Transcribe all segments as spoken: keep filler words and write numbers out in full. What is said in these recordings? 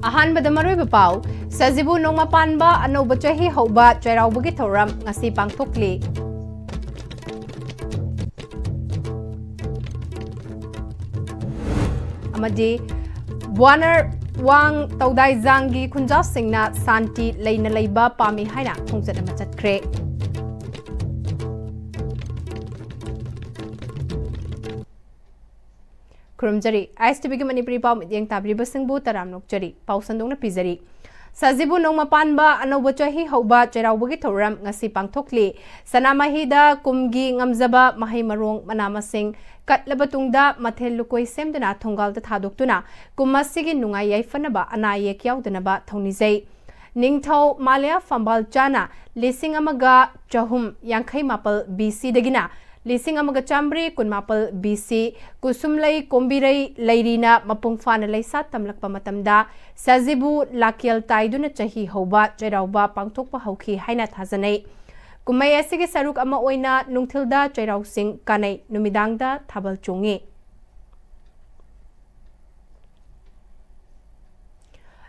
ꯑꯍꯥꯟꯕꯗ ꯃꯔꯨꯑꯣꯏꯕ ꯄꯥꯎ, ꯁꯖꯤꯕꯨ ꯅꯣꯡꯃ ꯄꯥꯟꯕ ꯑꯅꯧꯕ ꯆꯍꯤ ꯍꯧꯕ ꯆꯩꯔꯥꯎꯕꯒꯤ ꯊꯧꯔꯝ ꯉꯁꯤ ꯄꯥꯡꯊꯣꯛꯂꯤ꯫ ꯑꯃꯗꯤ ꯕ꯭ꯋꯥꯅꯔ ꯋꯥꯡ ꯇꯧꯗꯥꯏꯖꯥꯡꯒꯤ ꯈꯨꯟꯖꯥꯁꯤꯡꯅ ꯁꯥꯟꯇꯤ ꯂꯩꯅ ꯂꯩꯕ ꯄꯥꯝꯃꯤ ꯍꯥꯏꯅ ꯈꯣꯡꯆꯠ ꯑꯃ ꯆꯠꯈ꯭ꯔꯦ꯫ ꯈꯨꯔꯨꯝꯖꯔꯤ꯫ ꯑꯥꯏ ꯑꯦꯁ ꯇꯤ ꯚꯤꯒꯤ ꯃꯅꯤꯄꯨꯔꯤ ꯄꯥꯎ ꯃꯤꯠꯌꯦꯡ ꯇꯥꯕꯤꯔꯤꯕꯁꯤꯡꯕꯨ ꯇꯔꯥꯝꯅ ꯑꯣꯛꯆꯔꯤ꯫ ꯄꯥꯎ ꯁꯟꯗꯣꯛꯅ ꯄꯤꯖꯔꯤ꯫ ꯁꯖꯤꯕꯨ ꯅꯣꯡꯃ ꯄꯥꯟꯕ ꯑꯅꯧꯕ ꯆꯍꯤ ꯍꯧꯕ ꯆꯩꯔꯥꯎꯕꯒꯤ ꯊꯧꯔꯝ ꯉꯁꯤ ꯄꯥꯡꯊꯣꯛꯂꯤ꯫ ꯁꯅꯥꯃꯍꯤꯗ ꯀꯨꯝꯒꯤ ꯉꯝꯖꯕ ꯃꯍꯩ ꯃꯔꯣꯡ, ꯃꯅꯥ ꯃꯁꯤꯡ ꯀꯠꯂꯕ ꯇꯨꯡꯗ ꯃꯊꯦꯜ ꯂꯨꯀꯣꯏ ꯁꯦꯝꯗꯨꯅ ꯊꯣꯡꯒꯥꯜꯗ ꯊꯥꯗꯣꯛꯇꯨꯅ ꯀꯨꯝ ꯑꯁꯤꯒꯤ ꯅꯨꯡꯉꯥꯏ ꯌꯥꯏꯐꯅꯕ ꯑꯅꯥ ꯑꯌꯦꯛ ꯌꯥꯎꯗꯅꯕ ꯊꯧꯅꯤꯖꯩ꯫ ꯅꯤꯡꯊꯧ ꯃꯥꯂ꯭ꯌꯥ ꯐꯝꯕꯥꯜ ꯆꯥꯅ ꯂꯤꯁꯤꯡ ꯑꯃꯒ ꯆꯍꯨꯝ ꯌꯥꯡꯈꯩ ꯃꯥꯄꯜ ꯕꯤ ꯁꯤꯗꯒꯤꯅ ꯂꯤꯁꯤꯡ ꯑꯃꯒ ꯆꯥꯃꯔꯤ ꯀꯨꯟꯃꯥꯄꯜ ꯕꯤ ꯁꯤ ꯀꯨꯁꯨꯝꯂꯩ ꯀꯣꯝꯕꯤꯔꯩ ꯂꯩꯔꯤꯅ ꯃꯄꯨꯡ ꯐꯥꯅ ꯂꯩꯁꯥ ꯇꯝꯂꯛꯄ ꯃꯇꯝꯗ ꯁꯖꯤꯕꯨ ꯂꯥꯀꯦꯜ ꯇꯥꯏꯗꯨꯅ ꯆꯍꯤ ꯍꯧꯕ ꯆꯩꯔꯥꯎꯕ ꯄꯥꯡꯊꯣꯛꯄ ꯍꯧꯈꯤ ꯍꯥꯏꯅ ꯊꯥꯖꯅꯩ꯫ ꯀꯨꯝꯍꯩ ꯑꯁꯤꯒꯤ ꯁꯔꯨꯛ ꯑꯃ ꯑꯣꯏꯅ ꯅꯨꯡꯊꯤꯜꯗ ꯆꯩꯔꯥꯎꯁꯤꯡ ꯀꯥꯅꯩ, ꯅꯨꯃꯤꯗꯥꯡꯗ ꯊꯥꯕꯜ ꯆꯣꯡꯉꯤ꯫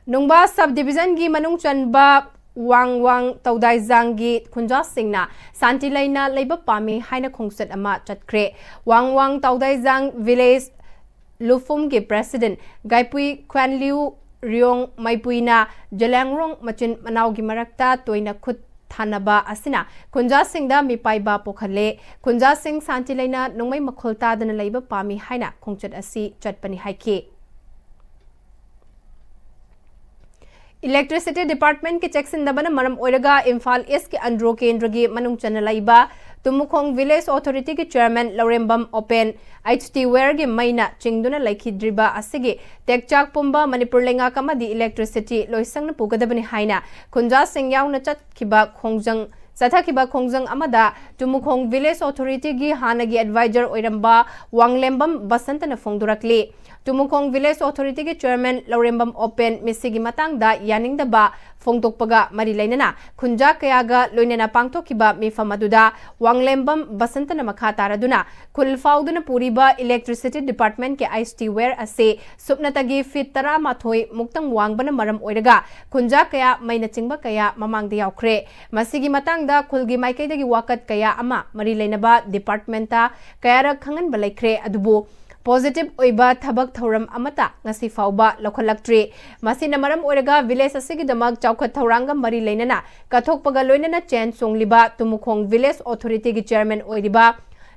ꯅꯨꯡꯕꯥ ꯁꯕ ꯗꯤꯕꯤꯖꯟꯒꯤ ꯃꯅꯨꯡ ꯆꯟꯕ ꯋꯥꯡ ꯋꯥꯡ ꯇꯧꯗꯥꯏꯖꯥꯡꯒꯤ ꯈꯨꯟꯖꯥꯁꯤꯡꯅ ꯁꯥꯟꯇꯤ ꯂꯩꯅ ꯂꯩꯕ ꯄꯥꯝꯃꯤ ꯍꯥꯏꯅ ꯈꯣꯡꯆꯠ ꯑꯃ ꯆꯠꯈ꯭ꯔꯦ꯫ ꯋꯥꯡ ꯋꯥꯡ ꯇꯧꯗꯥꯏꯖꯥꯡ ꯚꯤꯂꯦꯖ ꯂꯨꯐꯨꯝꯒꯤ ꯄ꯭ꯔꯦꯁꯤꯗꯦꯟꯠ ꯒꯥꯏꯄꯨꯏ ꯈ꯭ꯋꯥꯟꯂꯤꯎ ꯔꯤꯌꯣꯡ ꯃꯩꯄꯨꯏꯅ ꯖꯦꯂꯦꯡꯔꯣꯡ ꯃꯆꯤꯟ ꯃꯅꯥꯎꯒꯤ ꯃꯔꯛꯇ ꯇꯣꯏꯅ ꯈꯨꯠ ꯊꯥꯅꯕ ꯑꯁꯤꯅ ꯈꯨꯟꯖꯥꯁꯤꯡꯗ ꯃꯤꯄꯥꯏꯕ ꯄꯣꯛꯍꯜꯂꯦ꯫ ꯈꯨꯟꯖꯥꯁꯤꯡ ꯁꯥꯟꯇꯤ ꯂꯩꯅ ꯅꯣꯡꯃꯩ ꯃꯈꯣꯜ ꯇꯥꯗꯅ ꯂꯩꯕ ꯄꯥꯝꯃꯤ ꯍꯥꯏꯅ ꯈꯣꯡꯆꯠ ꯑꯁꯤ ꯆꯠꯄꯅꯤ ꯍꯥꯏꯈꯤ꯫ ꯏꯂꯦꯛꯇ꯭ꯔꯤꯁꯤꯇꯤ ꯗꯤꯄꯥꯔꯠꯃꯦꯟꯠꯀꯤ ꯆꯦꯛꯁꯤꯟꯗꯕꯅ ꯃꯔꯝ ꯑꯣꯏꯔꯒ ꯏꯝꯐꯥꯜ ꯏꯁ꯭ꯠꯀꯤ ꯑꯟꯗ꯭ꯔꯣ ꯀꯦꯟꯗ꯭ꯔꯒꯤ ꯃꯅꯨꯡ ꯆꯟꯅ ꯂꯩꯕ ꯇꯨꯃꯨꯈꯣꯡ ꯚꯤꯂꯦꯖ ꯑꯣꯊꯣꯔꯤꯇꯤꯒꯤ chairman Lourembam Open H T ꯋꯥꯌꯔꯒꯤ ꯃꯩꯅ ꯆꯤꯡꯗꯨꯅ ꯂꯩꯈꯤꯗ꯭ꯔꯤꯕ ꯑꯁꯤꯒꯤ ꯇꯦꯛꯆꯥꯛ ꯄꯨꯝꯕ ꯃꯅꯤꯄꯨꯔ ꯂꯩꯉꯥꯛ ꯑꯃꯗꯤ ꯏꯂꯦꯛꯇ꯭ꯔꯤꯁꯤꯇꯤ ꯂꯣꯏꯁꯪꯅ ꯄꯨꯒꯗꯕꯅꯤ ꯍꯥꯏꯅ ꯈꯨꯟꯖꯥꯁꯤꯡ ꯌꯥꯎꯅ ꯆꯠꯈꯤꯕ ꯈꯣꯡꯖꯪ, ꯆꯠꯊꯈꯤꯕ ꯈꯣꯡꯖꯪ ꯑꯃꯗ ꯇꯨꯃꯨꯈꯣꯡ ꯚꯤꯂꯦꯖ ꯑꯣꯊꯣꯔꯤꯇꯤꯒꯤ ꯍꯥꯟꯅꯒꯤ ꯑꯦꯗꯚꯥꯏꯖꯔ ꯑꯣꯏꯔꯝꯕ ꯋꯥꯡꯂꯦꯝꯕꯝ ꯕꯁꯟꯇꯅ ꯐꯣꯡꯗꯣꯔꯛꯂꯤ꯫ ꯇꯨꯃꯨꯈꯣꯡ ꯚꯤꯂꯦꯖ ꯑꯣꯊꯣꯔꯤꯇꯤꯒꯤ ꯆꯦꯌꯔꯃꯦꯟ ꯂꯧꯔꯦꯝꯕꯝ ꯑꯣꯄꯦꯟ ꯃꯁꯤꯒꯤ ꯃꯇꯥꯡꯗ ꯌꯥꯅꯤꯡꯗꯕ ꯐꯣꯡꯗꯣꯛꯄꯒ ꯃꯔꯤ ꯂꯩꯅꯅ ꯈꯨꯟꯖꯥ ꯀꯌꯥꯒ ꯂꯣꯏꯅꯅ ꯄꯥꯡꯊꯣꯛꯈꯤꯕ ꯃꯤꯐꯝ ꯑꯗꯨꯗ ꯋꯥꯡꯂꯦꯝꯕꯝ ꯕꯁꯟꯇꯅ ꯃꯈꯥ ꯇꯥꯔꯗꯨꯅ ꯈꯨꯜ ꯐꯥꯎꯗꯨꯅ ꯄꯨꯔꯤꯕ electricity department ꯀꯤ IST wire ꯑꯁꯤ ꯁꯨꯞꯅꯇꯒꯤ feet ꯇꯔꯥꯃꯥꯊꯣꯏ ꯃꯨꯛꯇꯪ ꯋꯥꯡꯕꯅ ꯃꯔꯝ ꯑꯣꯏꯔꯒ ꯈꯨꯟꯖꯥ ꯀꯌꯥ, ꯃꯩꯅꯆꯤꯡꯕ ꯀꯌꯥ ꯃꯃꯥꯡꯗ ꯌꯥꯎꯈ꯭ꯔꯦ꯫ ꯃꯁꯤꯒꯤ ꯃꯇꯥꯡꯗ ꯈꯨꯜꯒꯤ ꯃꯥꯏꯀꯩꯗꯒꯤ ꯋꯥꯀꯠ ꯀꯌꯥ ꯑꯃ ꯃꯔꯤ ꯂꯩꯅꯕ department ꯇ ꯀꯌꯥꯔꯛ ꯈꯪꯍꯟꯕ ꯂꯩꯈ꯭ꯔꯦ, ꯑꯗꯨꯕꯨ positive ꯑꯣꯏꯕ ꯊꯕꯛ ꯊꯧꯔꯝ ꯑꯃꯠꯇ ꯉꯁꯤ ꯐꯥꯎꯕ ꯂꯧꯈꯠꯂꯛꯇ꯭ꯔꯤ꯫ ꯃꯁꯤꯅ ꯃꯔꯝ ꯑꯣꯏꯔꯒ village ꯑꯁꯤꯒꯤꯗꯃꯛ ꯆꯥꯎꯈꯠ ꯊꯧꯔꯥꯡꯒ ꯃꯔꯤ ꯂꯩꯅꯅ ꯀꯠꯊꯣꯛꯄꯒ ꯂꯣꯏꯅꯅ ꯆꯦꯟ ꯆꯣꯡꯂꯤꯕ ꯇꯨꯃꯨꯈꯣꯡ village authority ꯒꯤ chairman ꯑꯣꯏꯔꯤꯕ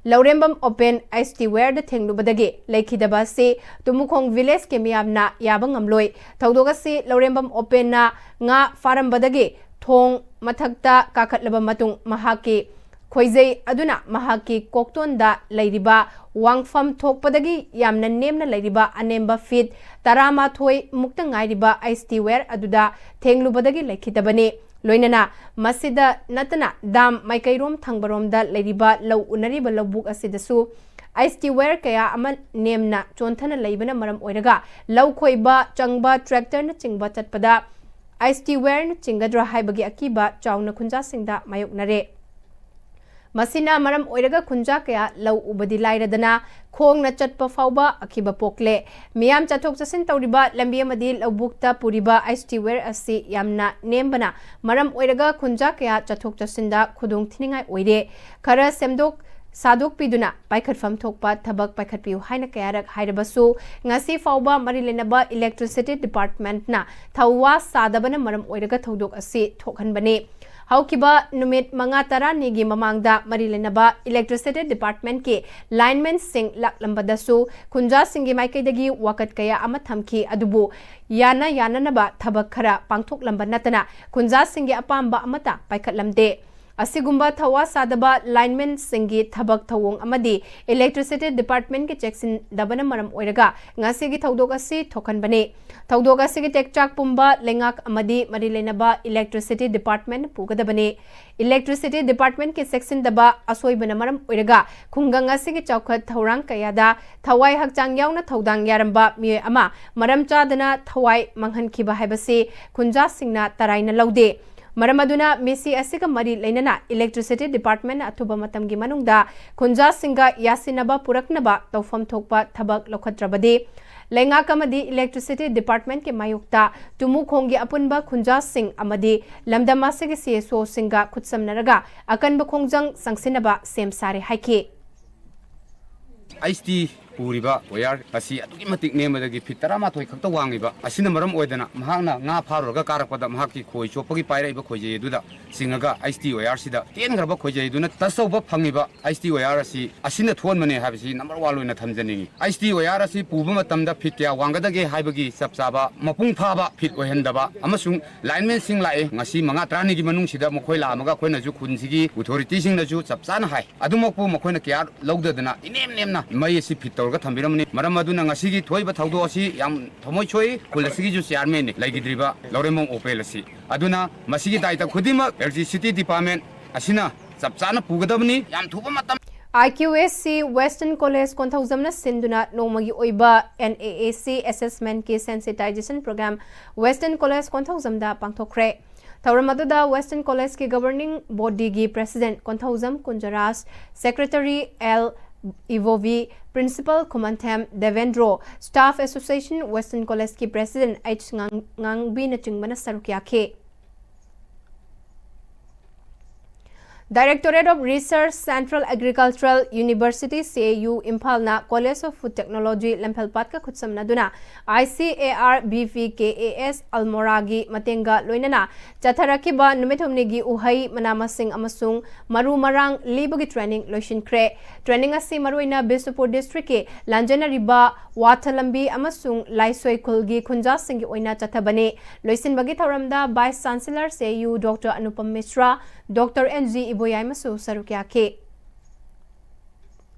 ꯂꯧꯔꯦꯝꯕꯝ ꯑꯣꯄꯦꯟ IST wire ꯗ ꯊꯦꯡꯂꯨꯕꯗꯒꯤ ꯂꯩꯈꯤꯗꯕ ꯑꯁꯤ ꯇꯨꯃꯨꯈꯣꯡ village ꯀꯤ ꯃꯤꯌꯥꯝꯅ ꯌꯥꯕ ꯉꯝꯂꯣꯏ꯫ ꯊꯧꯗꯣꯛ ꯑꯁꯤ ꯂꯧꯔꯦꯝꯕꯝ ꯑꯣꯄꯦꯟꯅ ꯉꯥ ꯐꯥꯔꯝꯕꯗꯒꯤ ꯊꯣꯡ ꯃꯊꯛꯇ ꯀꯥꯈꯠꯂꯕ ꯃꯇꯨꯡ ꯃꯍꯥꯛꯀꯤ ꯈꯣꯏꯖꯩ ꯑꯗꯨꯅ ꯃꯍꯥꯛꯀꯤ ꯀꯣꯛꯇꯣꯟꯗ ꯂꯩꯔꯤꯕ ꯋꯥꯡꯐꯝ ꯊꯣꯛꯄꯗꯒꯤ ꯌꯥꯝꯅ ꯅꯦꯝꯅ ꯂꯩꯔꯤꯕ ꯑꯅꯦꯝꯕ feet ꯇꯔꯥꯃꯥꯊꯣꯏ ꯃꯨꯛꯇ ꯉꯥꯏꯔꯤꯕ IST wire ꯑꯗꯨꯗ ꯊꯦꯡꯂꯨꯕꯗꯒꯤ ꯂꯩꯈꯤꯗꯕꯅꯤ꯫ ꯂꯣꯏꯅꯅ ꯃꯁꯤꯗ ꯅꯠꯇꯅ dam ꯃꯥꯏꯀꯩꯔꯣꯝ ꯊꯪꯕꯔꯣꯝꯗ ꯂꯩꯔꯤꯕ ꯂꯧ ꯎꯅꯔꯤꯕ ꯂꯧꯕꯨꯛ ꯑꯁꯤꯗꯁꯨ IST wire ꯀꯌꯥ ꯑꯃ ꯅꯦꯝꯅ ꯆꯣꯟꯊꯅ ꯂꯩꯕꯅ ꯃꯔꯝ ꯑꯣꯏꯔꯒ ꯂꯧ ꯈꯣꯏꯕ ꯆꯪꯕ tractor ꯅꯆꯤꯡꯕ ꯆꯠꯄꯗ IST wire ꯅ ꯆꯤꯡꯒꯗ꯭ꯔꯥ ꯍꯥꯏꯕꯒꯤ ꯑꯀꯤꯕ ꯆꯥꯎꯅ ꯈꯨꯟꯖꯥꯁꯤꯡꯗ ꯃꯥꯌꯣꯛꯅꯔꯦ꯫ ꯃꯁꯤꯅ ꯃꯔꯝ ꯑꯣꯏꯔꯒ ꯈꯨꯟꯖꯥ ꯀꯌꯥ ꯂꯧ ꯎꯕꯗꯤ ꯂꯥꯏꯔꯗꯅ ꯈꯣꯡꯅ ꯆꯠꯄ ꯐꯥꯎꯕ ꯑꯀꯤꯕ ꯄꯣꯛꯂꯦ꯫ ꯃꯤꯌꯥꯝ ꯆꯠꯊꯣꯛ ꯆꯠꯁꯤꯟ ꯇꯧꯔꯤꯕ ꯂꯝꯕꯤ ꯑꯃꯗꯤ ꯂꯧꯕꯨꯛꯇ ꯄꯨꯔꯤꯕ IST wire ꯑꯁꯤ ꯌꯥꯝꯅ ꯅꯦꯝꯕꯅ ꯃꯔꯝ ꯑꯣꯏꯔꯒ ꯈꯨꯟꯖꯥ ꯀꯌꯥ ꯆꯠꯊꯣꯛ ꯆꯠꯁꯤꯟꯗ ꯈꯨꯗꯣꯡ ꯊꯤꯅꯤꯡꯉꯥꯏ ꯑꯣꯏꯔꯦ꯫ ꯈꯔ ꯁꯦꯝꯗꯣꯛ ꯁꯥꯗꯣꯛꯄꯤꯗꯨꯅ ꯄꯥꯏꯈꯠꯐꯝ ꯊꯣꯛꯄ ꯊꯕꯛ ꯄꯥꯏꯈꯠꯄꯤꯌꯨ ꯍꯥꯏꯅ ꯀꯌꯥꯔꯛ ꯍꯥꯏꯔꯕꯁꯨ ꯉꯁꯤ ꯐꯥꯎꯕ ꯃꯔꯤ ꯂꯩꯅꯕ electricity department ꯅ ꯊꯧꯋꯥ ꯁꯥꯗꯕꯅ ꯃꯔꯝ ꯑꯣꯏꯔꯒ ꯊꯧꯗꯣꯛ ꯑꯁꯤ ꯊꯣꯛꯍꯟꯕꯅꯤ꯫ ꯍꯧꯈꯤꯕ ꯅꯨꯃꯤꯠ ꯃꯉꯥ ꯇꯔꯥꯅꯤꯒꯤ ꯃꯃꯥꯡꯗ ꯃꯔꯤ ꯂꯩꯅꯕ electricity department ꯀꯤ lineman ꯁꯤꯡ ꯂꯥꯛꯂꯝꯕꯗꯁꯨ ꯈꯨꯟꯖꯥꯁꯤꯡꯒꯤ ꯃꯥꯏꯀꯩꯗꯒꯤ ꯋꯥꯀꯠ ꯀꯌꯥ ꯑꯃ ꯊꯝꯈꯤ, ꯑꯗꯨꯕꯨ ꯌꯥꯅ ꯌꯥꯅꯅꯕ ꯊꯕꯛ ꯈꯔ ꯄꯥꯡꯊꯣꯛꯂꯝꯕ ꯅꯠꯇꯅ ꯈꯨꯟꯖꯥꯁꯤꯡꯒꯤ ꯑꯄꯥꯝꯕ ꯑꯃꯠꯇ ꯄꯥꯏꯈꯠꯂꯝꯗꯦ꯫ ꯑꯁꯤꯒꯨꯝꯕ ꯊꯧꯋꯥ ꯁꯥꯗꯕ ꯂꯥꯏꯟꯃꯦꯟꯁꯤꯡꯒꯤ ꯊꯕꯛ ꯊꯧꯑꯣꯡ ꯑꯃꯗꯤ ꯏꯂꯦꯛꯇ꯭ꯔꯤꯁꯤꯇꯤ ꯗꯤꯄꯥꯔꯠꯃꯦꯟꯒꯤ ꯆꯦꯛꯁꯤꯟꯗꯕꯅ ꯃꯔꯝ ꯑꯣꯏꯔꯒ ꯉꯁꯤꯒꯤ ꯊꯧꯗꯣꯛ ꯑꯁꯤ ꯊꯣꯛꯍꯟꯕꯅꯤ꯫ ꯊꯧꯗꯣꯛ ꯑꯁꯤꯒꯤ ꯇꯦꯛꯆꯥꯛ ꯄꯨꯝꯕ ꯂꯩꯉꯥꯛ ꯑꯃꯗꯤ ꯃꯔꯤ ꯂꯩꯅꯕ ꯏꯂꯦꯛꯇ꯭ꯔꯤꯁꯤꯇꯤ ꯗꯤꯄꯥꯔꯠꯃꯦꯟ ꯄꯨꯒꯗꯕꯅꯤ꯫ ꯏꯂꯦꯛꯇ꯭ꯔꯤꯁꯤꯇꯤ ꯗꯤꯄꯥꯔꯠꯃꯦꯟꯒꯤ ꯆꯦꯛꯁꯤꯟꯗꯕ ꯑꯁꯣꯏꯕꯅ ꯃꯔꯝ ꯑꯣꯏꯔꯒ ꯈꯨꯡꯒꯪ ꯑꯁꯤꯒꯤ ꯆꯥꯎꯈꯠ ꯊꯧꯔꯥꯡ ꯀꯌꯥꯗ ꯊꯋꯥꯏ ꯍꯛꯆꯥꯡ ꯌꯥꯎꯅ ꯊꯧꯗꯥꯡ ꯌꯥꯔꯝꯕ ꯃꯤꯑꯣꯏ ꯑꯃ ꯃꯔꯝ ꯆꯥꯗꯅ ꯊꯋꯥꯏ ꯃꯥꯡꯍꯟꯈꯤꯕ ꯍꯥꯏꯕꯁꯤ ꯈꯨꯟꯖꯥꯁꯤꯡꯅ ꯇꯔꯥꯏꯅ ꯂꯧꯗꯦ꯫ ꯃꯔꯝ ꯑꯗꯨꯅ ꯃꯤꯁꯤ ꯑꯁꯤꯒ ꯃꯔꯤ ꯂꯩꯅꯅ ꯏꯂꯦꯛꯇ꯭ꯔꯤꯁꯤꯇꯤ ꯗꯤꯄꯥꯔꯠꯃꯦꯟꯅ ꯑꯊꯨꯕ ꯃꯇꯝꯒꯤ ꯃꯅꯨꯡꯗ ꯈꯨꯟꯖꯥꯁꯤꯡꯒ ꯌꯥꯁꯤꯟꯅꯕ ꯄꯨꯔꯛꯅꯕ ꯇꯧꯐꯝ ꯊꯣꯛꯄ ꯊꯕꯛ ꯂꯧꯈꯠꯇ꯭ꯔꯕꯗꯤ ꯂꯩꯉꯥꯛ ꯑꯃꯗꯤ ꯏꯂꯦꯛꯇ꯭ꯔꯤꯁꯤꯇꯤ ꯗꯤꯄꯥꯔꯠꯃꯦꯟꯒꯤ ꯃꯥꯌꯣꯛꯇ ꯇꯨꯃꯨꯈꯣꯡꯒꯤ ꯑꯄꯨꯟꯕ ꯈꯨꯟꯖꯥꯁꯤꯡ ꯑꯃꯗꯤ ꯂꯝꯗꯝ ꯑꯁꯤꯒꯤ ꯁꯤ ꯑꯦꯁ ꯑꯣꯁꯤꯡꯒ ꯈꯨꯠꯁꯝꯅꯔꯒ ꯑꯀꯟꯕ ꯈꯣꯡꯖꯪ ꯆꯪꯁꯤꯟꯅꯕ ꯁꯦꯝ ꯁꯥꯔꯦ ꯍꯥꯏꯈꯤ꯫ ꯑꯩꯆ ꯇꯤ ꯄꯨꯔꯤꯕ ꯋꯥꯌꯔ ꯑꯁꯤ ꯑꯗꯨꯛꯀꯤ ꯃꯇꯤꯛ ꯅꯦꯝꯕꯗꯒꯤ ꯐꯤꯠ ꯇꯔꯥꯃꯥꯊꯣꯏ ꯈꯛꯇ ꯋꯥꯡꯉꯤꯕ ꯑꯁꯤꯅ ꯃꯔꯝ ꯑꯣꯏꯗꯅ ꯃꯍꯥꯛꯅ ꯉꯥ ꯐꯥꯔꯨꯔꯒ ꯀꯥꯔꯛꯄꯗ ꯃꯍꯥꯛꯀꯤ ꯈꯣꯏ ꯆꯣꯞꯄꯒꯤ ꯄꯥꯏꯔꯛꯏꯕ ꯈꯣꯏꯖꯩ ꯑꯗꯨꯗ ꯆꯤꯡꯉꯒ ꯑꯩꯆ ꯇꯤ ꯋꯥꯌꯔꯁꯤꯗ ꯇꯦꯟꯈ꯭ꯔꯕ ꯈꯣꯏꯖꯩ ꯑꯗꯨꯅ ꯇꯁ ꯇꯧꯕ ꯐꯪꯉꯤꯕ ꯑꯩꯆ ꯇꯤ ꯋꯥꯌꯔ ꯑꯁꯤ ꯑꯁꯤꯅ ꯊꯣꯛꯍꯟꯕꯅꯦ ꯍꯥꯏꯕꯁꯤ ꯅꯝꯕꯔ ꯋꯥꯟ ꯑꯣꯏꯅ ꯊꯝꯖꯅꯤꯡꯉꯤ꯫ ꯑꯩꯆ ꯇꯤ ꯋꯥꯌꯔ ꯑꯁꯤ ꯄꯨꯕ ꯃꯇꯝꯗ ꯐꯤꯠ ꯀꯌꯥ ꯋꯥꯡꯒꯗꯒꯦ ꯍꯥꯏꯕꯒꯤ ꯆꯞ ꯆꯥꯕ ꯃꯄꯨꯡ ꯐꯥꯕ ꯐꯤꯠ ꯑꯣꯏꯍꯟꯗꯕ ꯑꯃꯁꯨꯡ ꯂꯥꯏꯟꯃꯦꯟꯁꯤꯡ ꯂꯥꯛꯑꯦ, ꯉꯁꯤ ꯃꯉꯥ ꯇꯔꯥꯅꯤꯒꯤ ꯃꯅꯨꯡꯁꯤꯗ ꯃꯈꯣꯏ ꯂꯥꯛꯑꯝꯃꯒ ꯑꯩꯈꯣꯏꯅꯁꯨ ꯈꯨꯟꯁꯤꯒꯤ ꯑꯣꯊꯣꯔꯤꯇꯤꯁꯤꯡꯅꯁꯨ ꯆꯞ ꯆꯥꯅ ꯍꯥꯏ꯫ ꯑꯗꯨꯃꯛꯄꯨ ꯃꯈꯣꯏꯅ ꯀꯤꯌꯥꯔ ꯂꯧꯗꯗꯅ ꯏꯅꯦꯝ ꯅꯦꯝꯅ ꯃꯩ ꯑꯁꯤ ꯐꯤꯠ ꯇꯧꯔꯒ ꯊꯝꯕꯤꯔꯝꯕꯅꯤ꯫ ꯃꯔꯝ ꯑꯗꯨꯅ ꯉꯁꯤꯒꯤ ꯊꯣꯛꯏꯕ ꯊꯧꯗꯣꯛ ꯑꯁꯤ ꯌꯥꯝ ꯊꯃꯣꯏ ꯁꯣꯛꯏ꯫ ꯈꯨꯜ ꯑꯁꯤꯒꯤꯁꯨ ꯆꯤꯌꯥꯔꯃꯦꯟꯅꯤ ꯂꯩꯈꯤꯗ꯭ꯔꯤꯕ ꯂꯧꯔꯦꯝꯕꯝ ꯑꯣꯄꯦꯜ ꯑꯁꯤ꯫ ꯑꯗꯨꯅ ꯃꯁꯤꯒꯤ ꯗꯥꯏꯇ ꯈꯨꯗꯤꯡꯃꯛ ꯏꯂꯦꯛꯇ꯭ꯔꯤꯁꯤꯇꯤ ꯗꯤꯄꯥꯔꯠꯃꯦꯟ ꯑꯁꯤꯅ ꯆꯞ ꯆꯥꯅ ꯄꯨꯒꯗꯕꯅꯤ꯫ ꯌꯥꯝ ꯊꯨꯕ ꯃꯇꯝ꯫ ꯑꯥꯏ Q S C western college ꯀꯣꯟꯊꯧꯖꯝꯅ ꯁꯤꯟꯗꯨꯅ ꯅꯣꯡꯃꯒꯤ ꯑꯣꯏꯕ ꯑꯦꯟ ꯑꯦ ꯑꯦ ꯁꯤ ꯑꯦꯁꯦꯁꯃꯦꯟꯠꯀꯤ ꯁꯦꯟꯁꯤꯇꯥꯏꯖꯦꯁꯟ ꯄ꯭ꯔꯣꯒ꯭ꯔꯥꯝ ꯋꯦꯁꯇꯔꯟ ꯀꯣꯂꯦꯖ ꯀꯣꯟꯊꯧꯖꯝꯗ ꯄꯥꯡꯊꯣꯛꯈ꯭ꯔꯦ꯫ ꯊꯧꯔꯝ ꯑꯗꯨꯗ ꯋꯦꯁꯇꯔꯟ ꯀꯣꯂꯦꯖꯀꯤ ꯒꯕꯔꯅꯤꯡ ꯕꯣꯗꯤꯒꯤ president Konthoujam Kunjaraj, secretary L Ibobi, principal Khumanthem Devendro, staff association western ꯀꯣꯂꯦꯖꯀꯤ ꯄ꯭ꯔꯦꯁꯤꯗꯦꯟꯠ ꯑꯩꯆ ꯉꯥꯡ-, ꯉꯥꯡꯕꯤꯅꯆꯤꯡꯕꯅ ꯁꯔꯨꯛ ꯌꯥꯈꯤ꯫ Directorate of Research, Central Agricultural University, C A U, ꯏꯝꯐꯥꯜꯅ College of Food Technology ꯂꯝꯐꯦꯜꯄꯥꯠꯀ ꯈꯨꯠꯁꯝꯅꯗꯨꯅ I C A R B V K A S Almora ꯒꯤ ꯃꯇꯦꯡꯒ ꯂꯣꯏꯅꯅ ꯆꯠꯊꯔꯛꯈꯤꯕ ꯅꯨꯃꯤꯠ ꯍꯨꯝꯅꯤꯒꯤ ꯎꯍꯩ, ꯃꯅꯥ ꯃꯁꯤꯡ ꯑꯃꯁꯨꯡ ꯃꯔꯨ ꯃꯔꯥꯡ ꯂꯤꯕꯒꯤ training ꯂꯣꯏꯁꯤꯟꯈ꯭ꯔꯦ꯫ Training ꯑꯁꯤ ꯃꯔꯨꯑꯣꯏꯅ ꯕꯤꯁꯅꯨꯄꯨꯔ district ꯀꯤ ꯂꯥꯟꯖꯦꯟꯅꯔꯤꯕ ꯋꯥꯊ ꯂꯝꯕꯤ ꯑꯃꯁꯨꯡ ꯂꯥꯏꯁꯣꯏ ꯈꯨꯜꯒꯤ ꯈꯨꯟꯖꯥꯁꯤꯡꯒꯤ ꯑꯣꯏꯅ ꯆꯠꯊꯕꯅꯤ꯫ ꯂꯣꯏꯁꯤꯟꯕꯒꯤ ꯊꯧꯔꯝꯗ Vice Chancellor C A U Doctor Anupam Mishra, Doctor N G ꯏꯕꯣꯌꯥꯏꯃꯁꯨ ꯁꯔꯨꯛ ꯌꯥꯈꯤ꯫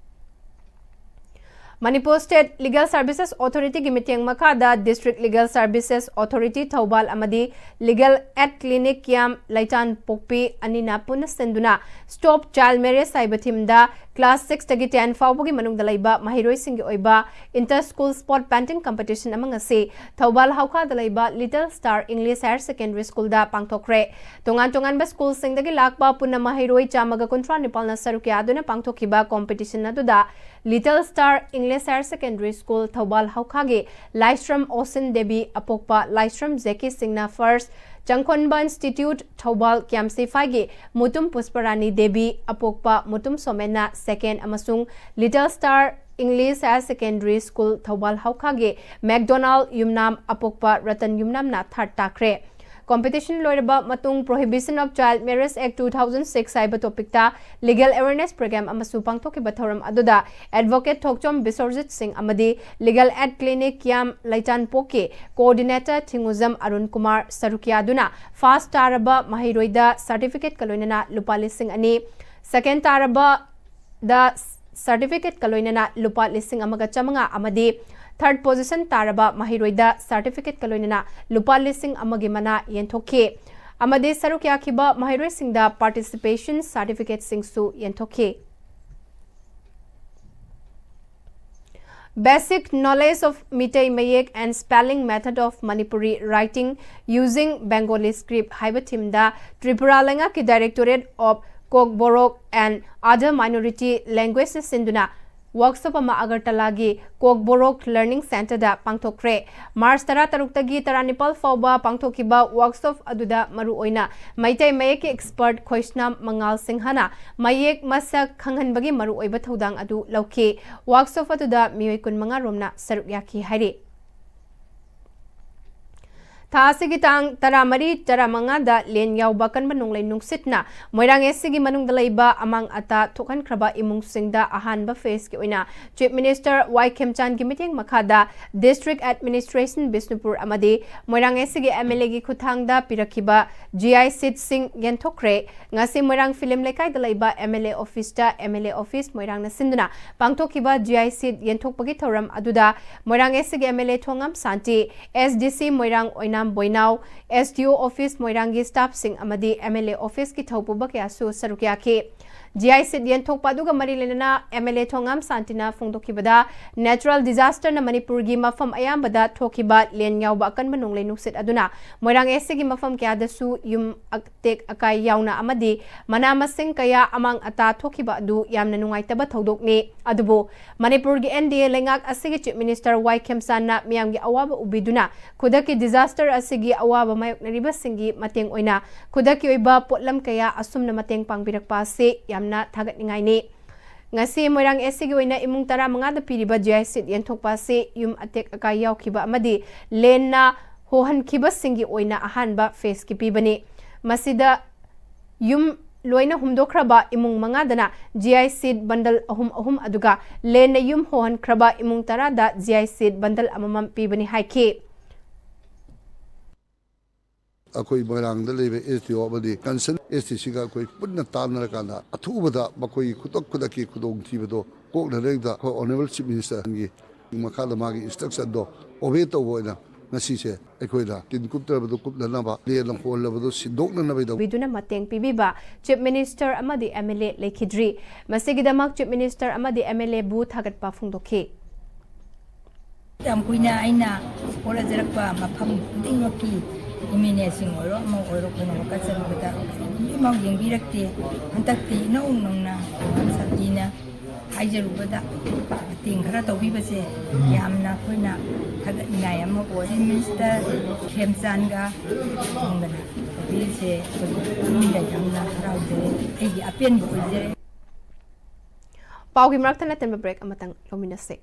Manipur State Legal Services Authority ꯒꯤ ꯃꯤꯠꯌꯦꯡ ꯃꯈꯥꯗ District Legal Services Authority Thoubal ꯑꯃꯗꯤ Legal Aid Clinic ꯀ꯭ꯌꯥꯝ ꯂꯩꯇꯥꯟꯄꯣꯛꯄꯤ ꯑꯅꯤꯅ ꯄꯨꯟꯅ ꯁꯤꯟꯗꯨꯅ Stop Child Marriage ꯍꯥꯏꯕ theme ꯗ class six ꯇꯒꯤ ten ꯐꯥꯎꯕꯒꯤ ꯃꯅꯨꯡꯗ ꯂꯩꯕ ꯃꯍꯩꯔꯣꯏꯁꯤꯡꯒꯤ ꯑꯣꯏꯕ inter school sport painting competition ꯑꯃ ꯉꯁꯤ ꯊꯧꯕꯥꯜ ꯍꯧꯈꯥꯗ ꯂꯩꯕ Little Star English Higher Secondary School ꯗ ꯄꯥꯡꯊꯣꯛꯈ꯭ꯔꯦ꯫ ꯇꯣꯉꯥꯟ ꯇꯣꯉꯥꯟꯕ school ꯁꯤꯡꯗꯒꯤ ꯂꯥꯛꯄ ꯄꯨꯟꯅ ꯃꯍꯩꯔꯣꯏ ꯆꯥꯝꯃꯒ ꯀꯨꯟꯊ꯭ꯔꯥ ꯅꯤꯄꯥꯜꯅ ꯁꯔꯨꯛ ꯌꯥꯗꯨꯅ ꯄꯥꯡꯊꯣꯛꯈꯤꯕ competition ꯑꯗꯨꯗ Little Star English Higher Secondary School Thoubal ꯍꯧꯈꯥꯒꯤ ꯂꯥꯏꯁ꯭ꯔꯝ ꯑꯣꯁꯤꯟ ꯗꯦꯕꯤ, ꯑꯄꯣꯛꯄ ꯂꯥꯏꯁ꯭ꯔꯝ ꯖꯦꯀꯤ ꯁꯤꯡꯅ first, ꯆꯪꯈꯣꯟꯕ Institute ꯊꯧꯕꯥꯜ ꯀ꯭ꯌꯥꯝ ꯁꯤꯐꯥꯏꯒꯤ ꯃꯨꯇꯨꯝ ꯄꯨꯁꯄꯔꯥꯅꯤ ꯗꯦꯕꯤ, ꯑꯄꯣꯛꯄ ꯃꯨꯇꯨꯝ ꯁꯣꯃꯦꯟꯅ second ꯑꯃꯁꯨꯡ Little Star English Higher Secondary School Thoubal ꯍꯧꯈꯥꯒꯤ McDonald's ꯌꯨꯝꯅꯥꯝ, ꯑꯄꯣꯛꯄ ꯔꯇꯟ ꯌꯨꯝꯅꯥꯝꯅ third ꯇꯥꯈ꯭ꯔꯦ꯫ Competition ꯂꯣꯏꯔꯕ ꯃꯇꯨꯡ Prohibition of Child Marriage Act two thousand six ꯍꯥꯏꯕ topic ꯇ legal awareness program ꯑꯃꯁꯨ ꯄꯥꯡꯊꯣꯛꯈꯤꯕ ꯊꯧꯔꯝ ꯑꯗꯨꯗ Advocate ꯊꯣꯛꯆꯣꯝ ꯕꯤꯁ꯭ꯋꯔꯖꯤꯠ ꯁꯤꯡ ꯑꯃꯗꯤ Legal Aid Clinic ꯀ꯭ꯌꯥꯝ ꯂꯩꯇꯥꯟꯄꯣꯛꯀꯤ Coordinator ꯊꯤꯡꯉꯨꯖꯝ ꯑꯔꯨꯟ ꯀꯨꯃꯥꯔ ꯁꯔꯨꯛ ꯌꯥꯗꯨꯅ first ꯇꯥꯔꯕ ꯃꯍꯩꯔꯣꯏꯗ certificate ꯀ ꯂꯣꯏꯅꯅ ꯂꯨꯄꯥ ꯂꯤꯁꯤꯡ ꯑꯅꯤ, second ꯇꯥꯔꯕ ꯗ certificate ꯀ ꯂꯣꯏꯅꯅ ꯂꯨꯄꯥ ꯂꯤꯁꯤꯡ ꯑꯃꯒ ꯆꯥꯃꯉꯥ ꯑꯃꯗꯤ third position ꯇꯥꯔꯕ ꯃꯍꯩꯔꯣꯏꯗ certificate ꯀ ꯂꯣꯏꯅꯅ ꯂꯨꯄꯥ ꯂꯤꯁꯤꯡ ꯑꯃꯒꯤ ꯃꯅꯥ ꯌꯦꯟꯊꯣꯛꯈꯤ ꯑꯃꯗꯤ ꯁꯔꯨꯛ ꯌꯥꯈꯤꯕ ꯃꯍꯩꯔꯣꯏꯁꯤꯡꯗ participation certificate ꯁꯤꯡꯁꯨ ꯌꯦꯟꯊꯣꯛꯈꯤ꯫ Basic Knowledge of Meitei Mayek and Spelling Method of Manipuri Writing Using Bengali Script ꯍꯥꯏꯕ theme ꯗ ꯇ꯭ꯔꯤꯄꯨꯔꯥ ꯂꯩꯉꯥꯛꯀꯤ Directorate of Kokborok and Other Minority Languages ꯅ ꯁꯤꯟꯗꯨꯅ ꯋꯥꯔꯛꯁꯣꯞ ꯑꯃ ꯑꯒꯔꯇꯂꯥꯒꯤ ꯀꯣꯛꯕꯣꯔꯣꯛ ꯂꯔꯅꯤꯡ ꯁꯦꯟꯇꯔꯗ ꯄꯥꯡꯊꯣꯛꯈ꯭ꯔꯦ꯫ ꯃꯥꯔꯆ ꯇꯔꯥꯇꯔꯨꯛꯇꯒꯤ ꯇꯔꯥꯅꯤꯄꯥꯜ ꯐꯥꯎꯕ ꯄꯥꯡꯊꯣꯛꯈꯤꯕ ꯋꯥꯔꯛꯁꯣꯞ ꯑꯗꯨꯗ ꯃꯔꯨꯑꯣꯏꯅ ꯃꯩꯇꯩ ꯃꯌꯦꯛꯀꯤ ꯑꯦꯛꯁꯄꯔꯠ ꯈꯣꯏꯁꯅꯥꯝ ꯃꯉꯥꯜ ꯁꯤꯡꯍꯅ ꯃꯌꯦꯛ ꯃꯁꯛ ꯈꯪꯍꯟꯕꯒꯤ ꯃꯔꯨꯑꯣꯏꯕ ꯊꯧꯗꯥꯡ ꯑꯗꯨ ꯂꯧꯈꯤ꯫ ꯋꯥꯔꯛꯁꯣꯞ ꯑꯗꯨꯗ ꯃꯤꯑꯣꯏ ꯀꯨꯟꯃꯉꯥ ꯔꯣꯝꯅ ꯁꯔꯨꯛ ꯌꯥꯈꯤ ꯍꯥꯏꯔꯤ꯫ ꯊꯥ ꯑꯁꯤꯒꯤ ꯇꯥꯡ ꯇꯔꯥꯃꯔꯤ, ꯇꯔꯥꯃꯉꯥꯗ ꯂꯦꯟ ꯌꯥꯎꯕ ꯀꯟꯕ ꯅꯣꯡꯂꯩ ꯅꯨꯡꯁꯤꯠꯅ ꯃꯣꯏꯔꯥꯡ ꯑꯦꯁ ꯁꯤꯒꯤ ꯃꯅꯨꯡꯗ ꯂꯩꯕ ꯑꯃꯥꯡ ꯑꯇꯥ ꯊꯣꯛꯍꯟꯈ꯭ꯔꯕ ꯏꯃꯨꯡꯁꯤꯡꯗ ꯑꯍꯥꯟꯕ ꯐꯦꯖꯀꯤ ꯑꯣꯏꯅ ꯆꯤꯐ ꯃꯤꯅꯤꯁꯇꯔ ꯋꯥꯏ ꯈꯦꯝꯆꯥꯟꯒꯤ ꯃꯤꯠꯌꯦꯡ ꯃꯈꯥꯗ ꯗꯤꯁꯇ꯭ꯔꯤꯛ ꯑꯦꯗꯃꯤꯅꯤꯁꯇ꯭ꯔꯦꯁꯟ ꯕꯤꯁꯅꯨꯄꯨꯔ ꯑꯃꯗꯤ ꯃꯣꯏꯔꯥꯡ ꯑꯦꯁ ꯁꯤꯒꯤ ꯑꯦꯝ ꯑꯦꯜ ꯑꯦꯒꯤ ꯈꯨꯠꯊꯥꯡꯗ ꯄꯤꯔꯛꯈꯤꯕ ꯖꯤ ꯑꯥꯏ ꯁꯤꯠꯁꯤꯡ ꯌꯦꯟꯊꯣꯛꯈ꯭ꯔꯦ꯫ ꯉꯁꯤ ꯃꯣꯏꯔꯥꯡ ꯐꯤꯂꯝ ꯂꯩꯀꯥꯏꯗ ꯂꯩꯕ ꯑꯦꯝ ꯑꯦꯜ ꯑꯦ ꯑꯣꯐꯤꯁꯇ ꯑꯦꯝ ꯑꯦꯜ ꯑꯦ ꯑꯣꯐꯤꯁ ꯃꯣꯏꯔꯥꯡꯅ ꯁꯤꯟꯗꯨꯅ ꯄꯥꯡꯊꯣꯛꯈꯤꯕ ꯖꯤ ꯑꯥꯏ ꯁꯤꯠ ꯌꯦꯟꯊꯣꯛꯄꯒꯤ ꯊꯧꯔꯝ ꯑꯗꯨꯗ ꯃꯣꯏꯔꯥꯡ ꯑꯦꯁ ꯁꯤꯒꯤ M L A Thongam Shanti, S D ꯁꯤ ꯃꯣꯏꯔꯥꯡ ꯑꯣꯏꯅꯥꯝ ꯕꯣꯏꯅꯥꯎ, ꯑꯦꯁ ꯗꯤ ꯑꯣ ꯑꯣꯐꯤꯁ ꯃꯣꯏꯔꯥꯡꯒꯤ ꯁ꯭ꯇꯥꯐꯁꯤꯡ ꯑꯃꯗꯤ ꯑꯦꯝ ꯑꯦꯜ ꯑꯦ ꯑꯣꯐꯤꯁꯀꯤ ꯊꯧꯄꯨꯕ ꯀꯌꯥꯁꯨ ꯁꯔꯨꯛ ꯌꯥꯈꯤ꯫ ꯖꯤ ꯑꯥꯏ ꯁꯤꯠ ꯌꯦꯟꯊꯣꯛꯄ ꯑꯗꯨꯒ ꯃꯔꯤ ꯂꯩꯅꯅ ꯑꯦꯝ ꯑꯦꯜ ꯑꯦ ꯊꯣꯉꯥꯝ ꯁꯥꯟꯇꯤꯅ ꯐꯣꯡꯗꯣꯛꯈꯤꯕꯗ, ꯅꯦꯆꯔꯦꯜ ꯗꯤꯖꯥꯁꯇꯔꯅ ꯃꯅꯤꯄꯨꯔꯒꯤ ꯃꯐꯝ ꯑꯌꯥꯝꯕꯗ ꯊꯣꯛꯈꯤꯕ ꯂꯦꯟ ꯌꯥꯎꯕ ꯑꯀꯟꯕ ꯅꯣꯡꯂꯩ ꯅꯨꯡꯁꯤꯠ ꯑꯗꯨꯅ ꯃꯣꯏꯔꯥꯡ ꯑꯦꯁ ꯁꯤꯒꯤ ꯃꯐꯝ ꯀꯌꯥꯗꯁꯨ ꯌꯨꯝ ꯑꯇꯦꯛ ꯑꯀꯥꯏ ꯌꯥꯎꯅ ꯑꯃꯗꯤ ꯃꯅꯥ ꯃꯁꯤꯡ ꯀꯌꯥ ꯑꯃꯥꯡ ꯑꯇꯥ ꯊꯣꯛꯈꯤꯕ ꯑꯗꯨ ꯌꯥꯝꯅ ꯅꯨꯡꯉꯥꯏꯇꯕ ꯊꯧꯗꯣꯛꯅꯤ꯫ ꯑꯗꯨꯕꯨ ꯃꯅꯤꯄꯨꯔꯒꯤ ꯑꯦꯟ ꯗꯤ ꯑꯦ ꯂꯩꯉꯥꯛ ꯑꯁꯤꯒꯤ ꯆꯤꯐ ꯃꯤꯅꯤꯁꯇꯔ ꯋꯥꯏ ꯈꯦꯝꯆꯥꯟꯅ ꯃꯤꯌꯥꯝꯒꯤ ꯑꯋꯥꯕ ꯎꯕꯤꯗꯨꯅ ꯈꯨꯗꯛꯀꯤ ꯗꯤꯖꯥꯁꯇꯔ ꯑꯁꯤꯒꯤ ꯑꯋꯥꯕ ꯃꯥꯌꯣꯛꯅꯔꯤꯕꯁꯤꯡꯒꯤ ꯃꯇꯦꯡ ꯑꯣꯏꯅ ꯈꯨꯗꯛꯀꯤ ꯑꯣꯏꯕ ꯄꯣꯠꯂꯝ ꯀꯌꯥ ꯑꯁꯨꯝꯅ ꯃꯇꯦꯡ ꯄꯥꯡꯕꯤꯔꯛꯄ ꯑꯁꯤ ꯌꯥꯝꯅ ꯊꯥꯒꯠꯅꯤꯡꯉꯥꯏꯅꯤ꯫ ꯉꯁꯤ ꯃꯣꯏꯔꯥꯡ ꯑꯦꯁ ꯁꯤꯒꯤ ꯑꯣꯏꯅ ꯏꯃꯨꯡ ꯇꯔꯥꯃꯉꯥꯗ ꯄꯤꯔꯤꯕ ꯖꯤ ꯑꯥꯏ ꯁꯤꯠ ꯌꯦꯟꯊꯣꯛꯄ ꯑꯁꯤ ꯌꯨꯝ ꯑꯇꯦꯛ ꯑꯀꯥꯏ ꯌꯥꯎꯈꯤꯕ ꯑꯃꯗꯤ ꯂꯦꯟꯅ ꯍꯣꯍꯟꯈꯤꯕꯁꯤꯡꯒꯤ ꯑꯣꯏꯅ ꯑꯍꯥꯟꯕ ꯐꯦꯖꯀꯤ ꯄꯤꯕꯅꯤ꯫ ꯃꯁꯤꯗ ꯌꯨꯝ ꯂꯣꯏꯅ ꯍꯨꯝꯗꯣꯛꯈ꯭ꯔꯕ ꯏꯃꯨꯡ ꯃꯉꯥꯗꯅ ꯖꯤ ꯑꯥꯏ ꯁꯤꯠ ꯕꯟꯗꯜ ꯑꯍꯨꯝ ꯑꯍꯨꯝ, ꯑꯗꯨꯒ ꯂꯦꯟꯅ ꯌꯨꯝ ꯍꯣꯍꯟꯈ꯭ꯔꯕ ꯏꯃꯨꯡ ꯇꯔꯥꯗ ꯖꯤ ꯑꯥꯏ ꯁꯤꯠ ꯕꯟꯗꯜ ꯑꯃꯃꯝ ꯄꯤꯕꯅꯤ ꯍꯥꯏꯈꯤ꯫ ꯑꯩꯈꯣꯏ ꯃꯣꯏꯔꯥꯡꯗ ꯂꯩꯕ ꯑꯦꯁ ꯗꯤ ꯑꯣ ꯑꯃꯗꯤ ꯀꯟꯁꯔꯟ ꯑꯦꯁ ꯗꯤ ꯁꯤꯒ ꯑꯩꯈꯣꯏ ꯄꯨꯟꯅ ꯇꯥꯟꯅꯔꯀꯥꯟꯗ ꯑꯊꯨꯕꯗ ꯃꯈꯣꯏꯒꯤ ꯈꯨꯗꯛ ꯈꯨꯗꯛꯀꯤ ꯈꯨꯗꯣꯡꯊꯤꯕꯗꯣ ꯀꯣꯛꯅꯅꯕꯒꯤꯗꯃꯛꯇ ꯑꯩꯈꯣꯏ ꯑꯣꯅꯔꯦꯕꯜ ꯆꯤꯐ ꯃꯤꯅꯤꯁꯇꯔꯒꯤ ꯃꯈꯥꯗ ꯃꯥꯒꯤ ꯏꯟꯁꯇ꯭ꯔꯛꯁꯟꯗꯣ ꯑꯣꯕꯦ ꯇꯧꯕ ꯑꯣꯏꯅ ꯉꯁꯤꯁꯦ ꯑꯩꯈꯣꯏꯅ ꯇꯤꯟ ꯀꯨꯞꯇ꯭ꯔꯕꯗꯣ ꯀꯨꯞꯅꯅꯕ, ꯂꯦꯟꯅ ꯍꯣꯜꯂꯕꯗꯣ ꯁꯤꯟꯗꯣꯛꯅꯅꯕꯒꯤꯗꯃꯛ ꯄꯤꯗꯨꯅ ꯃꯇꯦꯡ ꯄꯤꯕꯤꯕ ꯆꯤꯐ ꯃꯤꯅꯤꯁꯇꯔ ꯑꯃꯗꯤ ꯑꯦꯝ ꯑꯦꯜ ꯑꯦ ꯂꯩꯈꯤꯗ꯭ꯔꯤ꯫ ꯃꯁꯤꯒꯤꯗꯃꯛ ꯆꯤꯐ ꯃꯤꯅꯤꯁꯇꯔ ꯑꯃꯗꯤ ꯑꯦꯝ ꯑꯦꯜ ꯑꯦꯕꯨ ꯊꯥꯒꯠꯄ ꯐꯣꯡꯗꯣꯛꯈꯤ꯫ ꯌꯥꯝ ꯀꯨꯏꯅ ꯑꯩꯅ ꯍꯣꯠꯅꯖꯔꯛꯄ ꯃꯐꯝ ꯈꯨꯗꯤꯡꯃꯛꯀꯤ ꯑꯦꯝ ꯑꯦꯜ ꯑꯦꯁꯤꯡ ꯑꯣꯏꯔꯣ, ꯑꯃ ꯑꯣꯏꯔꯣ, ꯑꯩꯈꯣꯏꯅ ꯋꯥꯀꯠ ꯆꯠꯄꯗ ꯀꯔꯤꯒꯨꯝꯕ ꯑꯃ ꯌꯦꯡꯕꯤꯔꯛꯇꯦ꯫ ꯍꯟꯗꯛꯇꯤ ꯏꯅꯧ ꯅꯧꯅ ꯊꯣꯉꯥꯝ ꯁꯥꯟꯇꯤꯅ ꯍꯥꯏꯖꯔꯨꯕꯗ ꯃꯇꯦꯡ ꯈꯔ ꯇꯧꯕꯤꯕꯁꯦ ꯌꯥꯝꯅ ꯑꯩꯈꯣꯏꯅ ꯊꯥꯒꯠꯅꯤꯡꯉꯥꯏ ꯑꯃ ꯑꯣꯏ꯫ ꯆꯤꯐ ꯃꯤꯅꯤꯁꯇꯔ ꯈꯦꯝꯆꯥꯟꯒ ꯐꯝꯗꯅ ꯇꯧꯕꯤꯔꯤꯁꯦ ꯑꯩꯈꯣꯏ ꯄꯨꯛꯅꯤꯡꯗ ꯌꯥꯝꯅ ꯍꯔꯥꯎꯖꯔꯦ꯫ ꯑꯩꯒꯤ ꯑꯄꯦꯟꯕ ꯑꯣꯏꯖꯔꯦ꯫ ꯄꯥꯎꯒꯤ ꯃꯔꯛꯇ ꯅꯠꯇꯟꯕ ꯕ꯭ꯔꯦꯛ ꯑꯃꯇꯪ ꯂꯧꯃꯤꯟꯅꯁꯦ꯫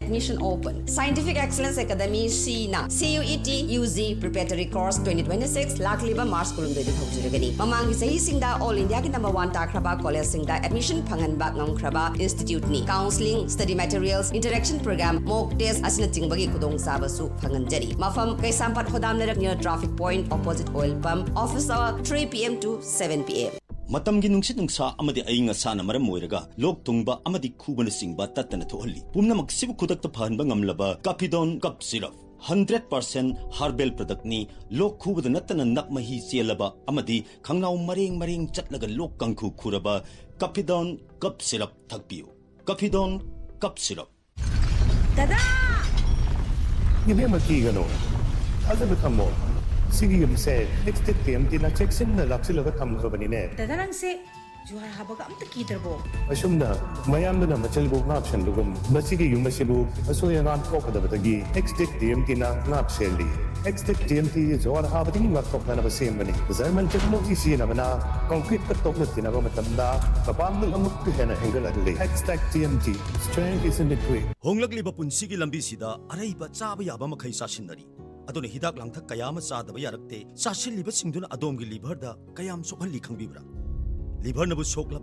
Admission open. Scientific Excellence Academy ꯁꯤꯅ C U E T U G Preparatory Course twenty twenty six ꯂꯥꯛꯂꯤꯕ ꯃꯥꯔꯆ ꯀꯨꯟꯍꯨꯝꯗꯣꯏꯗꯒꯤ ꯍꯧꯖꯔꯒꯅꯤ꯫ ꯃꯃꯥꯡꯒꯤ ꯆꯍꯤꯁꯤꯡꯗ ꯑꯣꯜ ꯏꯟꯗꯤꯌꯥꯒꯤ ꯅꯝꯕꯔ ꯋꯥꯟ ꯇꯥꯈ꯭ꯔꯕ ꯀꯣꯂꯦꯖꯁꯤꯡꯗ ꯑꯦꯗꯃꯤꯁꯟ ꯐꯪꯍꯟꯕ ꯉꯝꯈ꯭ꯔꯕ ꯏꯟꯁꯇꯤꯇ꯭ꯌꯨꯠꯅꯤ꯫ Counselling, study materials, interaction program, mock test ꯑꯁꯤꯅꯆꯤꯡꯕꯒꯤ ꯈꯨꯗꯣꯡꯆꯥꯕꯁꯨ ꯐꯪꯍꯟꯖꯔꯤ꯫ ꯃꯐꯝ: ꯀꯩꯁꯥꯝꯄꯥꯠ ꯍꯣꯗꯥꯝ ꯂꯩꯔꯛ near traffic point opposite oil pump, office hour three P M to seven P M꯫ ꯃꯇꯝꯒꯤ ꯅꯨꯡꯁꯤꯠ ꯅꯨꯡꯁꯥ ꯑꯃꯗꯤ ꯑꯏꯪ ꯑꯁꯥꯅ ꯃꯔꯝ ꯑꯣꯏꯔꯒ ꯂꯣꯛ ꯊꯨꯡꯕ ꯑꯃꯗꯤ ꯈꯨꯕꯅꯆꯤꯡꯕ ꯇꯠꯇꯅ ꯊꯣꯛꯍꯜꯂꯤ꯫ ꯄꯨꯝꯅꯃꯛꯁꯤꯕꯨ ꯈꯨꯗꯛꯇ ꯐꯍꯟꯕ ꯉꯝꯂꯕ ꯀꯥꯐꯤꯗꯣꯟ cough syrup. Hundred percent herbal ꯄ꯭ꯔꯗꯛꯅꯤ꯫ ꯂꯣꯛ ꯈꯨꯕꯗ ꯅꯠꯇꯅ ꯅꯞ ꯃꯍꯤ ꯆꯦꯜꯂꯕ ꯑꯃꯗꯤ ꯈꯪꯅꯥꯎ ꯃꯔꯦꯡ ꯃꯔꯦꯡ ꯆꯠꯂꯒ ꯂꯣꯛ ꯀꯥꯡꯈꯨ ꯈꯨꯔꯕ ꯀꯥꯐꯤꯗꯣꯟ ꯀꯞ ꯁꯤꯔꯞ ꯊꯛꯄꯤꯌꯨ꯫ ꯀꯥꯐꯤꯗꯣꯟ cough syrup. ꯗꯗꯥ! ꯏꯕꯦꯝꯃ, ꯀꯤꯒꯅꯨ, ꯊꯥꯖꯕ ꯊꯝꯃꯣ꯫ ꯁꯤꯒꯤ ꯌꯨꯝꯁꯦ ꯑꯦꯛꯁꯇꯦꯛ ꯇꯤ ꯑꯦꯝ ꯇꯤꯅ ꯆꯦꯛꯁꯤꯟꯅ ꯂꯥꯛꯁꯤꯜꯂꯒ ꯊꯝꯈ꯭ꯔꯕꯅꯤꯅꯦ꯫ ꯗꯗꯥ, ꯅꯪꯁꯦ ꯖꯨꯍꯥꯔ ꯍꯥꯕꯒ ꯑꯝꯇ ꯀꯤꯗ꯭ꯔꯕꯣ? ꯑꯁꯨꯝꯅ ꯃꯌꯥꯝꯗꯨꯅ ꯃꯆꯜꯕꯨ ꯉꯥꯛꯁꯦꯟꯕꯒꯨꯝ, ꯃꯁꯤꯒꯤ ꯌꯨꯝ ꯑꯁꯤꯕꯨ ꯑꯁꯣꯏ ꯑꯉꯥꯝ ꯊꯣꯛꯀꯗꯕꯗꯒꯤ ꯑꯦꯛꯁꯇꯦꯛ ꯇꯤ ꯑꯦꯝ ꯇꯤꯅ ꯉꯥꯛꯁꯦꯜꯂꯤ꯫ ꯑꯦꯛꯁꯇꯦꯛ ꯇꯤ ꯑꯦꯝ ꯇꯤ ꯖꯨꯍꯥꯔ ꯍꯥꯕꯗꯒꯤ ꯉꯥꯛꯊꯣꯛꯅꯅꯕ ꯁꯦꯝꯕꯅꯤ꯫ ꯖꯔꯃꯟ ꯇꯦꯛꯅꯣꯂꯣꯖꯤ ꯁꯤꯖꯤꯟꯅꯕꯅ ꯀꯪꯀ꯭ꯔꯤꯠꯀ ꯇꯣꯛꯅ ꯇꯤꯟꯅꯕ ꯃꯇꯝꯗ ꯃꯄꯥꯡꯒꯜ ꯑꯃꯨꯛꯀ ꯍꯦꯟꯅ ꯍꯦꯟꯒꯠꯍꯜꯂꯤ꯫ Xtech T M T, strength is in the grit. ꯍꯣꯡꯂꯛꯂꯤꯕ ꯄꯨꯟꯁꯤꯒꯤ ꯂꯝꯕꯤꯁꯤꯗ ꯑꯔꯩꯕ ꯆꯥꯕ ꯌꯥꯕ ꯃꯈꯩ ꯆꯥꯁꯤꯟꯅꯔꯤ꯫ ꯑꯗꯨꯅ ꯍꯤꯗꯥꯛ ꯂꯥꯡꯊꯛ ꯀꯌꯥ ꯑꯃ ꯆꯥꯗꯕ ꯌꯥꯔꯛꯇꯦ꯫ ꯆꯥꯁꯤꯜꯂꯤꯕꯁꯤꯡꯗꯨꯅ ꯑꯗꯣꯝꯒꯤ ꯂꯤꯚꯔꯗ ꯀꯌꯥꯝ ꯁꯣꯛꯍꯜꯂꯤ ꯈꯪꯕꯤꯕ꯭ꯔꯥ? ꯂꯤꯚꯔꯅꯕꯨ ꯁꯣꯛꯂꯕ